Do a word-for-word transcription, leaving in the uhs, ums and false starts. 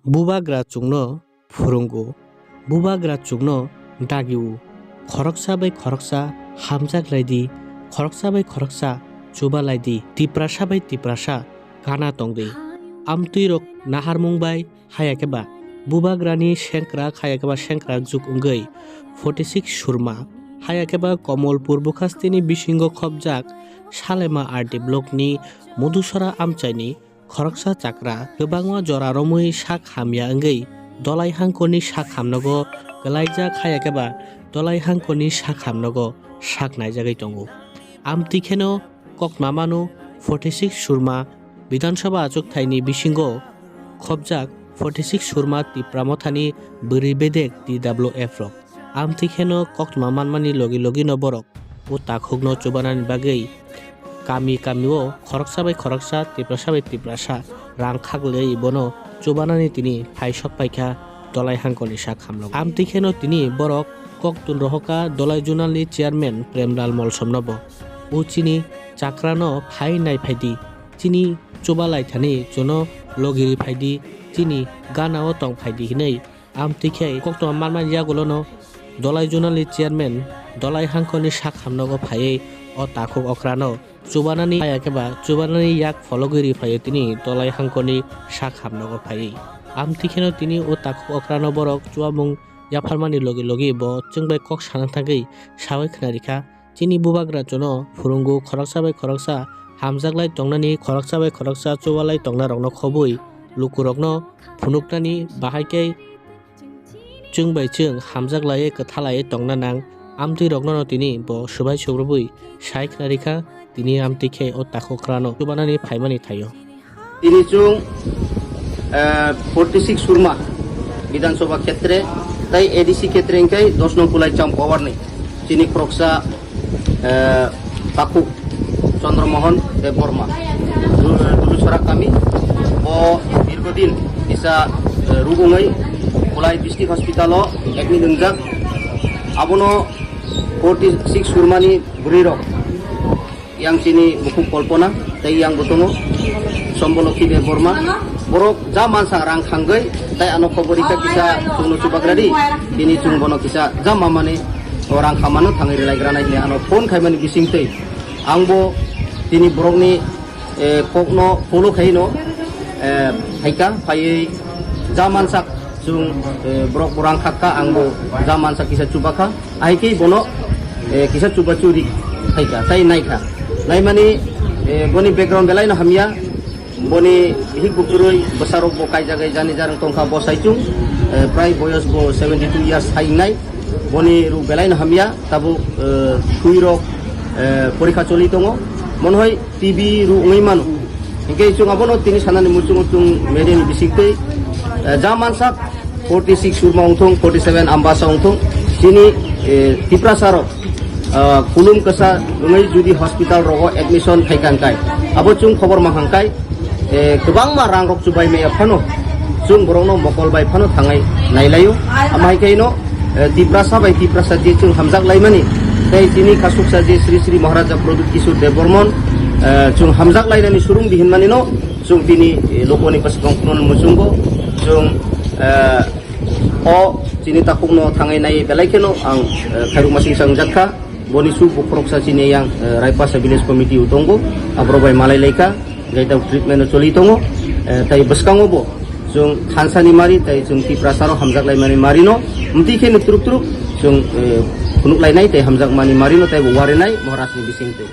Bubagra chwngno phwrwngo, bubagra chwngno dagi-o, khoroksa bai khoroksa hamjak lai di, khoroksa bai khoroksa chuba lai di, Tiprasa bai Tiprasa kana tong di. Amtwirok naharmung bai haya khe ba bubagrani sengkrak, haya khe ba sengkrak juk wngwi forty six Surma, haya khe ba Komolpur bukhastini bisingo khopjak Salema R D blockni Modusora amchaini khoroksa chakra kwbangma jora romwi sak hamya wngwi Dolai Hangkoni sak hamnogo kwlaijak, haya khe ba Dolai Hangkoni sak hamnogo sak naijagwi tongo. Amtwi kheno koktwma mano forty six Surma Bidhan Sabha achukthai ni bisingo khopjak forty six Surma Tipra Mothani bwrwi bedek T W F rok. Amtwi kheno koktwma manmani logi logi no borok o takhuk no chubanani bagwi kami kami o khoroksa bai khoroksa, Tiprasa bai Tiprasa rang khaklaiwi bono chubanani tini phai sok paikha Dolai Hangkoni sak hamno. Amtwi kheno tini borok koktun rohorkha Dolai Zonal ni chairman Premlal Molsom no bo. O chini chakra no phai nai phai di, chini chuba lai thani chwngno logi ri phai di, chini gana o tong phai di hinwi. Amtwi khe koktwma manmani yagulo no Dolai Zonal ni chairman Dolai Hangkoni sak hamnogo phaiwi o takhuk okra no chubanani haya khe ba chubanani yak phologwi ri phaio tini Dolai Hangkoni sak hamnogo phaiwi. Amtwi kheno tini o takhuk okra no borok chubamung yapharmani logi logi bo chwng bai kok sana thangwi sawi khna rikha. Chini bubagra chwngno phwrwngo khoroksa bai khoroksa hamjak lai tongnani, khoroksa bai khoroksa chuba lai tongna rokno khobwi lukurokno phunuknani bahai khe chwng bai chwng hamjak laiwi kwtha laiwi tongna nang. Amtwi rokno no tini bo swbai subrubwi sai khna rikha, tini amtwi khe o takhuk okra no chubanani phaimani thaio. Tini chwng, eh, forty six Surma Bidhan Sabha khetre tai A D C khetre hwnkhe dos nong Kulai Cham power ni chini khoroksa, eh, takhuk Chandra Mohan Debbarma, Dulu-, Duluchhara kami. Bo dirghodin kisa, eh, rugungwi Kulai District Hospital o admit wngjak. Abono forty six Surma ni bwrwi rok, yang chini bukhuk Kolpona, tei yang bo tongo Sombolokhi Debbarma. Borok ja mansa rang khangwi, tei ano khobor rikha kisa chwngno chubagra di, tini chwng bono kisa ja mamani o rang khamano thangwi rwlaigra nai hinwi ano phone khaimani bisingtwi. Ang bo tini borokni, eh, kokno follow khaino, eh, phaikha, phaiwi ja mansak chwng, eh, borok bo rang khakha, ang bo ja mansak kisa chubakha. Ahai khe bono, eh, kisa chubachu ri phaikha, tai naikha. Naimani, eh, boni background belai no hamya. Boni bihik bukurui bwsarok bo kaijagwi jani jarang tongkha bo saichung, eh, prai boyos bo seventy two years hai wngnai. Boni rw belai no hamya, tabuk, eh, thwirok, eh, porikha choli tongo. Monhoi T B rw wngwi mano. Hinkhe chwng abono tini sanani muchungo chwng media ni bisingtwi, eh, ja mansak forty six Surma wngthung, forty seven Ambasa wngthung, chini, eh, Tiprasa rok, ah, kulum kwsa wngwi judi hospital rogo admission phaikha hwnkhe, abo chwng khobor mankha hwnkhe, eh, kwbangma rang rok chubai maya phano chwng borokno mokol bai phano thangwi nailaio. Amo hai khe no, eh, Tiprasa bai Tiprasa je chwng hamjak laimani tei chini kasuksa je Sri Sri Maharaja Pradyut Kishore Debbarman, eh, chwng hamjak lainani surung di hinmani no chwng tini, eh, lokoni bwswkang phunuknani muchungo chwng, eh, O chini takhukno thangwi nai belai kheno ang, eh, khairokma singsa wngjakha. Boni suk bo khoroksa chini yang, eh, Raipasa Village Committee o tongo. Aborok bai malai laikha. Gaita treatment o choli tongo. Eh, tai bwskango bo chwng thansa ni mari tai chwng Tiprasa rok hamjak laimani mari no. Mtwi khe no truk truk chwng, eh, phunuk lainai tai hamjakmani mari no tai bo warinai Maharaj ni bising twi.